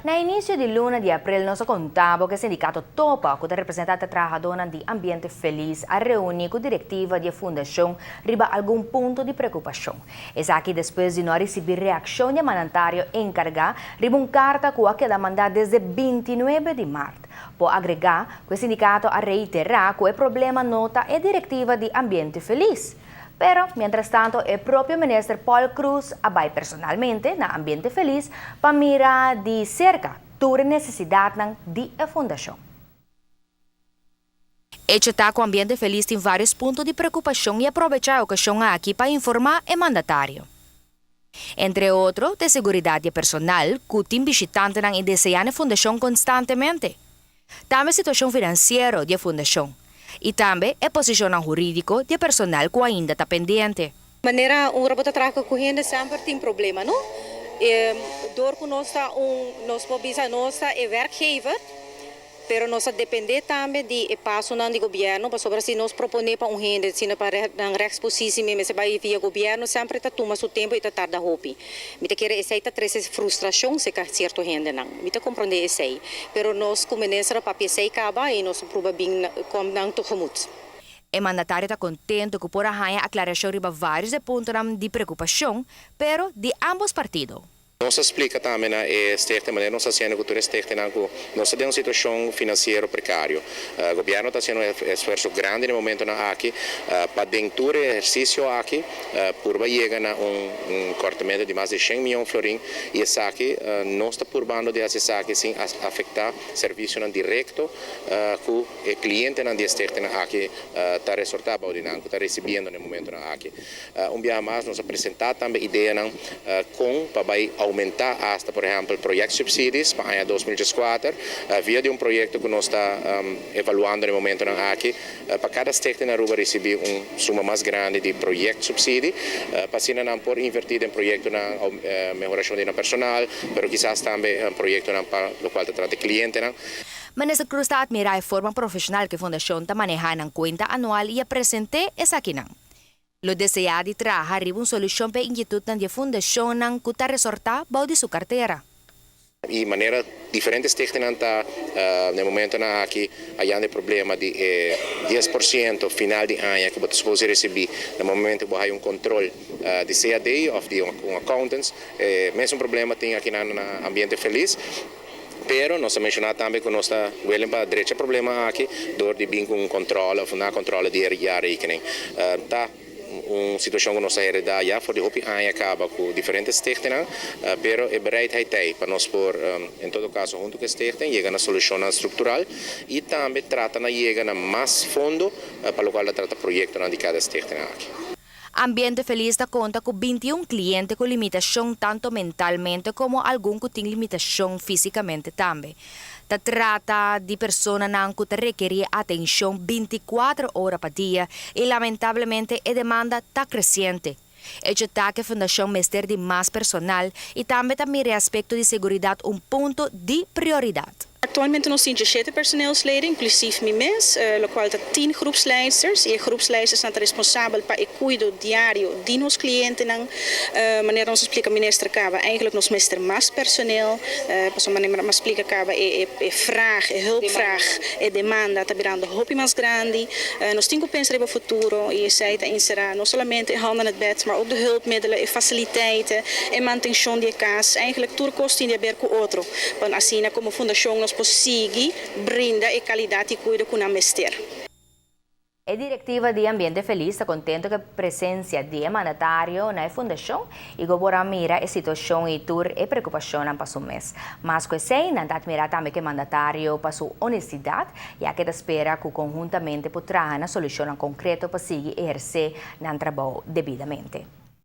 Na inicio di luna di april nos a conta bo cu e sindicato TOPA, cu ta representa e trahadonan di Ambiente Feliz, a reuni cu directiva di e fundacion riba algun punto di preocupacion. Esaki despues di no a ricibi reaccion di e mandatario encarga riba un carta cu a keda manda desde 29 di maart. Por agrega cu e sindicato a reitera cu e problema no ta e directiva di Ambiente Feliz. Pero, mientras tanto, e propio minister Paul Croes a bay personalmente na Ambiente Feliz pa mira di cerca tur necesidad di e fundacion. Hecho ta cu Ambiente Feliz tin varios punto di preocupacion y a aprovecha e ocasion aki pa informa e mandatario. Entre otro, di seguridad di personal, cu tin bishitantenan indesea na e fundacion constantemente. Tambe situacion financiero di e fundacion. Y tambe e posicion huridico di personal cu ainda ta pendiente. Manera un robot traha cu hende semper tin problema, no? Door cu nos ta un nos por bisa nos ta e werkgever, pero nos ta depende tambe di e pasonan di gobierno, pasobra si nos propone pa un hende, sino pa een rechtspositie mester bay via gobierno, semper ta tuma su tempo y ta tarda hopi. Mi ta kere esey ta trece frustracion serca cierto hendenan. Mi ta comprende esey, pero nos como minister papia esey caba y nos proba bin kom nan tegemoet. E mandatario ta contento cu por a haya aclaracion riba varios di punto di preocupacion, pero di ambos partido. Nos a splica tambe na e stichting, manera nos ta haciendo cu tur stichting, cu nos ta den un situacion financiero precario. Gobierno ta haciendo un esfuerso grandi na e momentonan aki pa den tur ehercicio aki purba yega na un cortamento di mas di 100 miyon florin y esaki nos ta purbando di haci esaki sin afecta servicio directo cu e clientenan di stichting aki ta resorta bou di nan, cu ta recibiendo na e momentonan aki. Un biaha mas nos a presenta tambe ideanan con pa aumenta hasta, por ehempel, projectsubsidies pa aña 2014 via di un proyecto cu nos ta evaluando na e momentonan aki pa cada stichting na Aruba ricibi un suma mas grandi di projectsubsidie pa asina nan por inverti den proyectonan mehoracion di personal, pero kisas tambe proyectonan pa locual ta trata clientenan. Minister Croes ta admira e forma profesional cu e fundacion ta maneha nan cuenta anual y a presenta esakinan. Lo desea di traha riba un solucion pa inkietudnan di fundacionnan cu ta resorta bou di su cartera. Y manera diferente stichting ta na e momentonan aki aya e problema di 10% final di aña cu bo ta supone ricibi na momento cu un control di CAD of di un accountants, mesun problema tin aki na Ambiente Feliz. Pero nos a menciona tambe cu nos ta willing pa drecha e problema aki door di bin cu un controle of un controle di jaarrekening. Ta un situacion cu nos a hereda ya for di hopi aña caba cu diferente stichtingen, pero e bereidheid ta pa nos por, en todo caso, hunto cu stichting, yega na solucion structural y tambe trata na yega na mas fondo pa locual ta trata proyecto di cada stichting aki. Ambiente Feliz ta conta cu 21 cliente cu limitacion tanto mentalmente como algun cu tin limitacion fisicamente tambe. Ta trata di personanan cu ta rekeri atencion 24 ora pa dia y lamentablemente e demanda ta creciente. Hecho ta cu e fundacion mester di mas personal y tambe ta mira aspecto di seguridad un punto di prioridad. Actualmente nos tin 7 personeelsleden, inclusief mi mes, locual ta 10 groepsleiders. Y e groepsleiders ta responsabel pa e cuido diario di nos clientenan. Manera nos a splica minister caba, eigenlijk nos mester mas personeel. Paso manera m'a splica caba e vraag, e hulpvraag, e demanda ta birando hopi mas grandi. Nos tin cu pensa riba futuro y esey ta encera no solamente e handen aan het bed, maar ook de hulpmiddelen, e faciliteiten, e mantencion di cas. Eigenlijk tur cos tin di haber cu otro. Pa asina como fundacion nos por sigui brinda e calidad di cuido cu nan mester. E directiva di Ambiente Feliz ta contento cu e presencia di mandatario na fundacion y cu por a mira e situacion y tur e preocupacion pa su mes. Mas cu esey, nan ta admira tambe e mandatario pa su honestidad, ya cu ta spera cu conhuntamente por traha na solucion concreto pa sigui eherce nan trabou debidamente.